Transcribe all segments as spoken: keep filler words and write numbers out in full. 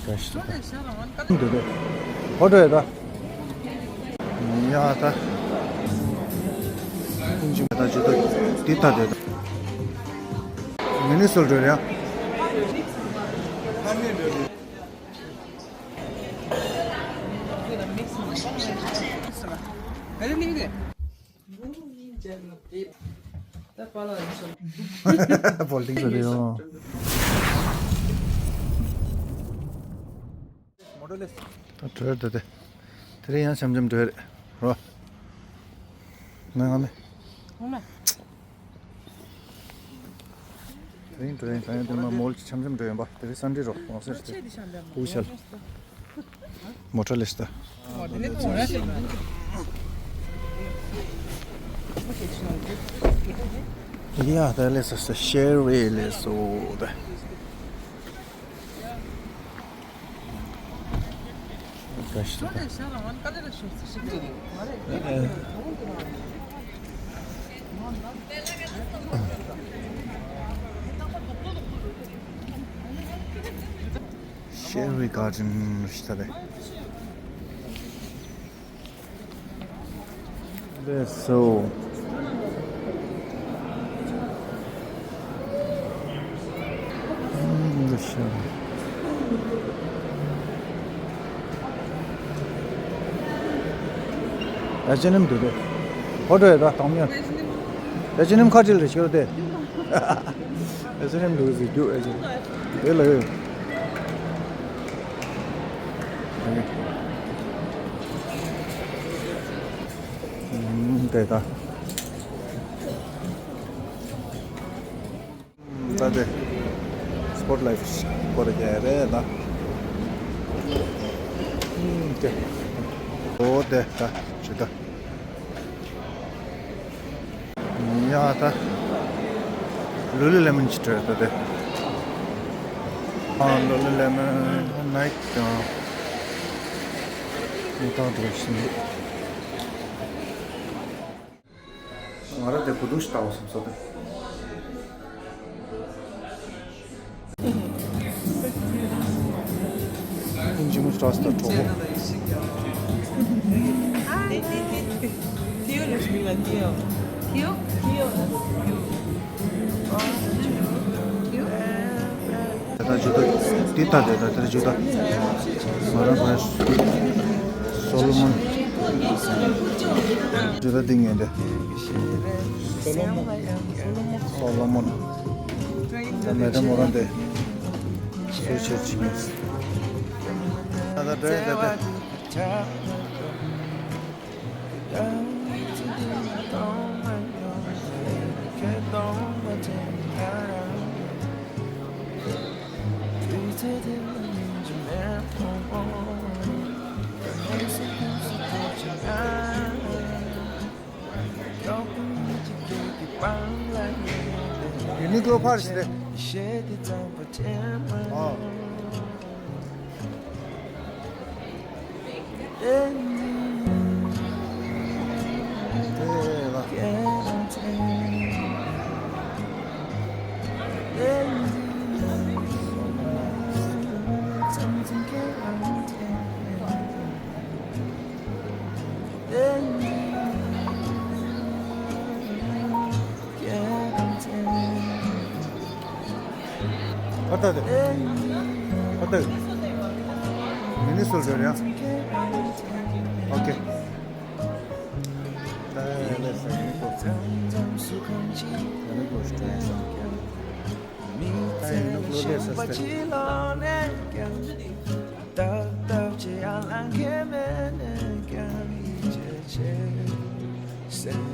འགྲོ་རེད་ད། ཡ་ད། ཀུན་གྱི་ད་ཇུ་ད་འདི་ད་དེ་ད། མི་ནི་སོལ་འགྲོ་རེད་ཡ། བོལ་ཏིང་ཟེར་རེད་ཡོང་། ད་བྲོས་ད་དེ། དེ་རིང་ཡང་འཆམ་འཆམ་བྲོས་རེད་རོ། ང་ང་མེ། ངོ་མ། དེ་རིང་བྲོས་ཡིན་གང་ཡང་དེ་མ་མོལ་གྱི་འཆམ་འཆམ་བྲོས་ཡིན་པ་དེ་རིང་སན་ཌེ་རོ་ངོ་སེར་ཏེ། ཕུག་ཤལ། མོ་ཊ་ལེ་སྟ། ཡ་ད་ལེ་སོ་སོ་ཤེར་ཝེ་ལེ་སོ་ད། ཤེར་ཝེ་གར་ཌེན་རེད་ད་རེད། ལེགས་སོ། ཨ་ནི་འདི་ཤར། ཨེ་ཅི་ཨེན་ཨེམ་འདུག་སྟེ། ཧོ་འགྲོ་ཡ་ད་དང་མྱོང་། ཨེ་ཅི་ཨེན་ཨེམ་ཁ་བྲལ་རེ་ཤོར་ཏེ། ཨེ་ཅི་ཨེན་ཨེམ་འདུག་ཟེར་རྒྱུ་ཨེ་ཅི་ཨེན་ཨེམ། དེ་ལ་ཡོད། དེ་ད། ད་དེ། སི་པོཊ་ལའིཊ་སྐོར་རྒྱག་རེད་ད། དེ། འོ་དེ་ད་ཇི་ད། ཡ་ད། ལུ་ལུ་ལེ་མོན་ཅིག་སྤྲད་ད་དེ། ཨ་ལུ་ལུ་ལེ་མོན་ནའི་ཀི་ཀྱང་། མི་ཏང་འགྲོ་བཞིན་འདུག་ང་རང་དེ་བུ་ཕྲུག་ཞིག་ལྟ་བུ་སོང་སོང་དེ། ཁྱིམ་ཆེན་མོ་ཅག་སྟོད་གྲོགས་པོ། ཐིའུ་རེད་མིང་ལ་ཐིའུ། ཐིའུ། ཐིའུ། ད་ལྟ་ཇུ་ད་འདི་ལྟ་དེ་ད་ལྟ་ཇུ་ད། ང་རང་ཚོ་སོ་ལོ་མོན། ཇུ་ད་འདི་ངན་དེ། སོ་ལོ་མོན། ད་མེ་ད་མོ་རང་དེ། སོ་ཆེར་ཕྱིན་ངེས། ད་ད་འདྲ་ད་ད། ཡུ་ནི་ཀློ་ཕར་ཞིག་རེད། ཨ། དེ་ལ། ཨ་ད་དེ། ཨ་ད། མི་ནི་སུལ་རེད་ཡ། ཨོ་ཀེ། ད་ལེ་སི་ནི་ཀོ། ད་ནི་ཀོ་སི་ཏྲེ་ཤ། ད་ཡིན་ནོ་ཀློ་ལེ་སི་སྟེ།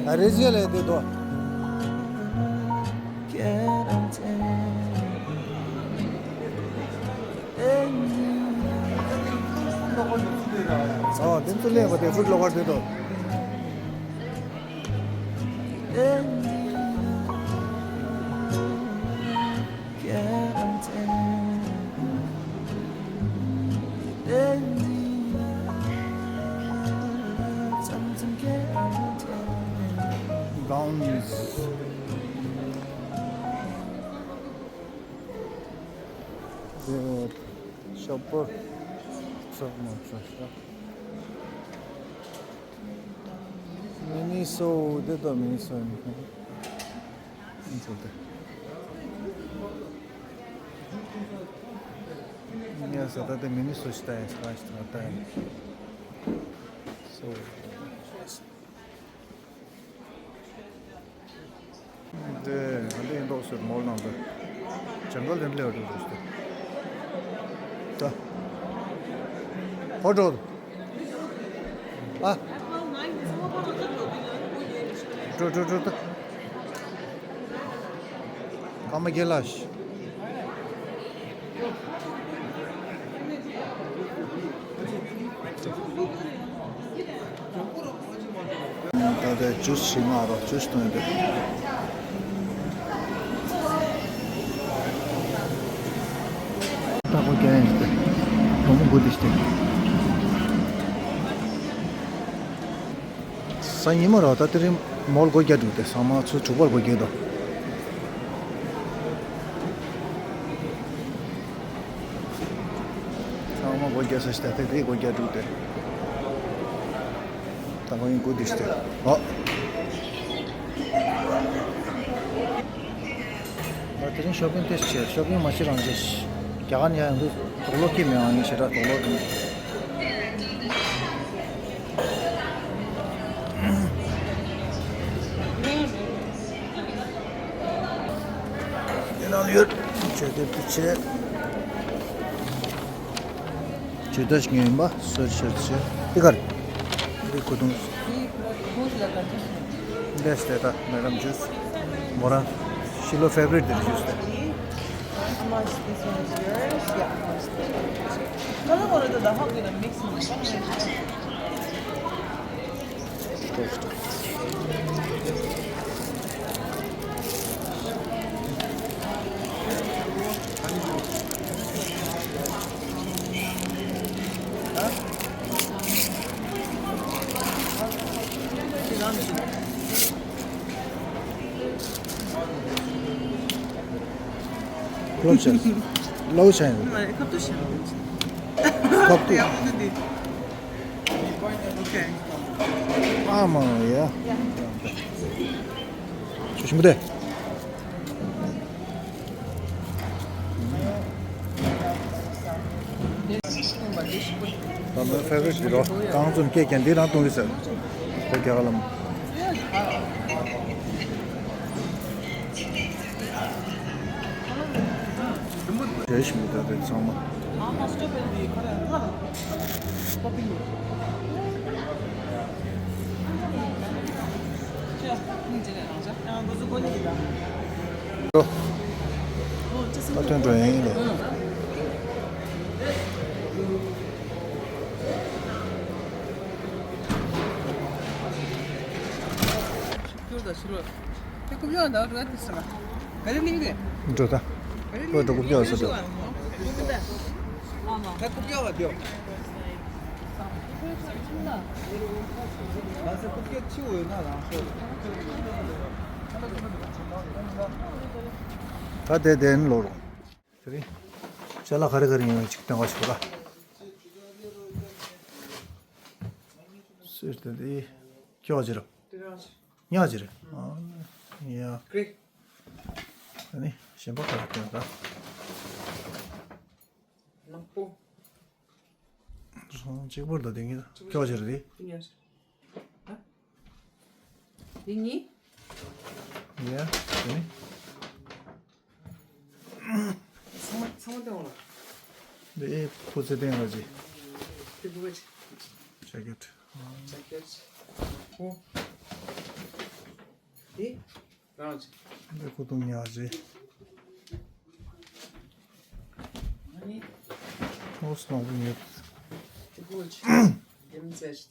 ཨ་རེ་ཇི་ལས་དེ་དོ། ཨོ་དེ་ཚོ་ལས་པ་དེ་ཧྥུཌ་ལོ་ཀར་དེ་དོ། Gowns. The shopper. So much. Miniso, འདི་ད་མི་ནི་སོ་ཡིན། འདི་ད། ངས་ཟ་ད་དེ་མི་ནི་སོ་ཞིག་ད་ཡིན་ཟ་ཞིག་ད་ཡིན། སོ། དེ་ང་འདི་ཡིན་མདོག་ཟེར་མོལ་ནང་དུ། ཇང་གལ་ལེན་ལེ་འགྲོ་འགྲོ་ཞིག་ད། ཧོ་འགྲོ། ཨ། འགྲོ་འགྲོ་འགྲོ་ད། ཀ་མ་གེ་ལ་ཤི། ད་ལྟ་ཇུས་ཞིག་མངགས་རོགས། ཇུས་གཏོང་ཡོད་པས། ད་ཁོ་རྒྱ་ཡན་ཞིག་སྟེ། ལོ་མོ་དགུ་དེ་ཞིག་སྟེ། སང་ཉིན་མོ་ར་ད་དེ་རིང་མོལ་སྒོ་རྒྱག་འགྲོ་སྟེ། ཚང་མ་ཚོ་དྲུག་པར་སྒོ་རྒྱག་འདུག་ཚང་མ་སྒོ་རྒྱག་ས་ཞིག་ད་དེ་རེད། སྒོ་རྒྱག་འགྲོ་སྟེ། ད་ང་ཡིན་དགུ་དེ་ཞིག་སྟེ། ཨོ། ད་དེ་རིང་ཤོ་པིང་ཏོག་ཙམ་བྱས། ཤོ་པིང་མ་བྱེད་རང་བྱེད། རྒྱ་གར་ནས་ཡང་འདུག་དུག་ལོག་སྐྱེས་མེད། ཨང་ཡིན་ཞེ་དྲག་དུག་ལོག་འདུག་དེ་ནང་ཡོད། བྱས་ཏེ་བུ་ཆེ། ཇི་ལྟར་ཞིག་ཡིན་པ་སོར་ཤར་ཆེ། འདི་གར། འདི་ཁུ་ཐུང་། འདི་སྟེ་ད་མེ་ཌམ་ཇུས། མོ་རང་ཤི་ལོ་ཕེ་ཝ་རིཊ་འདི་ཇུས་ཏེ། How much this one is yours? Yeah. Color one of the, the hot with a mix in the Close your eyes. Close your eyes. ཁབ་ཏུ་ཞིག་ཁབ་ཏུ། ཡག་པོ་འདུག་འདི། Okay. ཨ་མ་ཡ། ཆུ་ཞིམ་པོ་དེ། ད་མོའི་ཕེ་ཝ་རིཊ་འདི་རོ། གང་ཚོད་སྐད་ཀྱང་འདི་རང་གཏོང་གི་ཟེར། ཁོ་རྒྱ་གར་ལ། བྲེལ་ཞིག་མི་ད་རེད་ཚང་མ། ཨ་ཐོན་འགྲོ་ཡིན་ལ། འགྲོ་ད། ཁོས་འགྲོ་རྒྱུ་ཟེར་འགྲོ། ད་དེ་དེ་ནི་ལོ་རུང་། དེ་རིང་ཅ་ལག་ག་རེ་ག་རེ་ཡིན་ཅིག་སྟོན་ག་ཞུ་ར། སུས་དེ་དེ་ཀྱོག་ཅི་ར། ཉག་ཅི་ར། ཨ་ཡ། ཨ་ནི་གཞན་པ་ག་རེ་སྟོན་ག། ནག་པོ། གཅིག་པུར་དང་དེ་ངེད་ཀྱོག་ཅི་རེད། དེ་ཉར་ཤག་དེ་གཉིས། ཡ། དེ་ནི། ཚང་མ་ཚང་མ་སྟོན་འོང་ལ། དེ་ཕོ་ཚེ་བརྟན་ལ་ཅི། དེ་བུ་ག་ཅི། ཇེ་ཀེཊ། ཇེ་ཀེཊ། ཨོ། དེ། རང་ཅི། འདི་ཁོ་ཐུང་ཉག་ཅི། ཨ་ནི། ཨོ་སྣང་བུ་ཉོས། དེ་ཁོ་ཅི། དེ་མི་ཚེ་ཅི།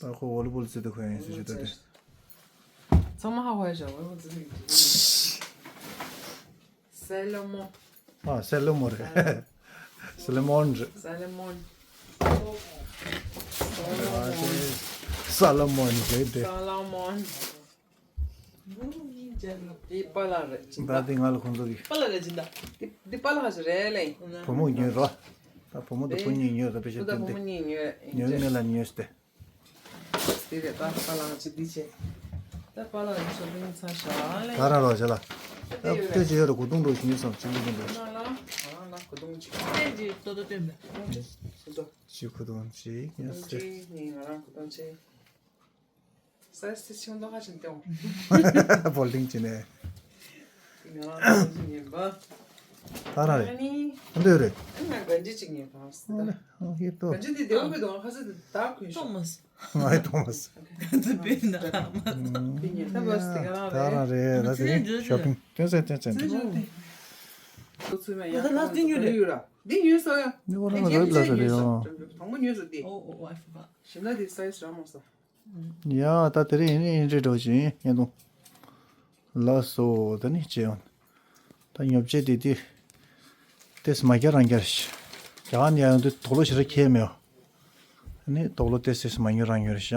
ད་ཁོ་ཝོ་ལི་བོལ་རྩེད་དུ་ཁོ་ཡིན་ཟེར་ཞུ་ད་དེ། ཚང་མ་ཧ་གོ་ཡ་ཞོག་ཨོ་ཙི་ཙི། སེ་ལོ་མོན། ཨ་སེ་ལོ་མོན་རེད། སེ་ལོ་མོན་རེད། སེ་ལོ་མོན། ཨ་དེ་སེ་ལོ་མོན་རེད་དེ། སེ་ལོ་མོན། འདི་པཱ་ལགས་རེད་ཅིང་། ད་འདི་ང་ལ་ཁོང་ཚོ་གི། པཱ་ལགས་རེད་ཅིང་ད། འདི་འདི་པཱ་ལགས་ཞིག་རེད་ལེ། བུ་མོ་ཉོས་རོ། ད་བུ་མོ་དང་བུ་གཉིས་ཉོས་ད་དཔེ་ཆ་སྟོན་ཏེ། ཉོས་མེད་ལ་ཉོས་ཏེ། དེ་རེད་ད་པཱ་ལགས་ཅིག་འདི་བྱས། ད་པཱ་ལགས་ཀྱི་ཤོ་པིང་ཚར་ཤག་ལེ། ད་རང་རོགས་བྱས་ལ། ད་ལྟོས་ཅི་ཡོད་རེད་གོ་ཐུང་འགྲོ་ཞིག་ཉོས་སམ་ཅི་མི་ཉོས་འགྲོ་ཞིག་ང་ལ་ང་རང་ལ་གོ་ཐུང་ཅིག་ཏན་ཅིག་ཏོ་ཏོ་སྟོན་པས། ཅི་གོ་ཐུང་ཅིག་ཉོས་སེ། ཅིག་ནི་ང་རང་གོ་ཐུང་ཅིག་སའི་སི་ཆུང་དོ་ཧ་ཅང་སྟེ་འོང་། བོལ་ཏིང་ཅི་ནས། ང་རང་གོ་ཐུང་ཅིག་ཉོས་པ། ད་རང་རེད། ཨ་ནི། ཨ་འདོད་རེད། ཨ་ང་གན་ཇི་ཅིག་ཉོས་པ། ཨ་ལེ་ཨ་ཧི་ཏོ། གན་ཇི་དེ་དེ་འོ་གི་དོ་ཧ་སི་དེ་ད་གོན་ཤོག་ང་ཡི་ཐོག་མ་སི། གན་ཇི་པི་ན་མ་ཚོ་པི་ཉེ་ད་བས་དེ་ག་རང་ད་རང་རེད་ད་དེ་རིང་ཤོ་པིང་སྟོན་ཟེར་སྟོན་ཟེར་འདུག་ད་ལྟ་འདི་ཉོས་རེད། འདི་ཉོས་སོ་ཡ། འདི་ཁོ་རང་ལ་རབ་ལ་ཟེར་རེད་ཡོ། དང་པོ་ཉོས་སོ་འདི། ཞིམ་ལ་འདི་སའི་སི་རང་མོ་སོ། ཡ་ད་དེ་རིང་ཡིན་ཡིན་རེད་འགྲོ་ཞིང་ཡིན་ཡིན་ཏོ། ལགས་སོ་ད་ནི་བྱས་ཡོང་། ད་ཉོ་ཆས་དེ་དེ། ཏེས་མ་རྒྱ་རང་རྒྱ་རེད། རྒྱ་གར་ནས་ཡོང་དུས་དོག་ལོ་ཞེ་དྲག་ཁྱེར་མེད། ཨ་ནི་དོག་ལོ་ཏེས་ཏེས་མ་ཉོ་རང་ཉོ་རེད་ཤག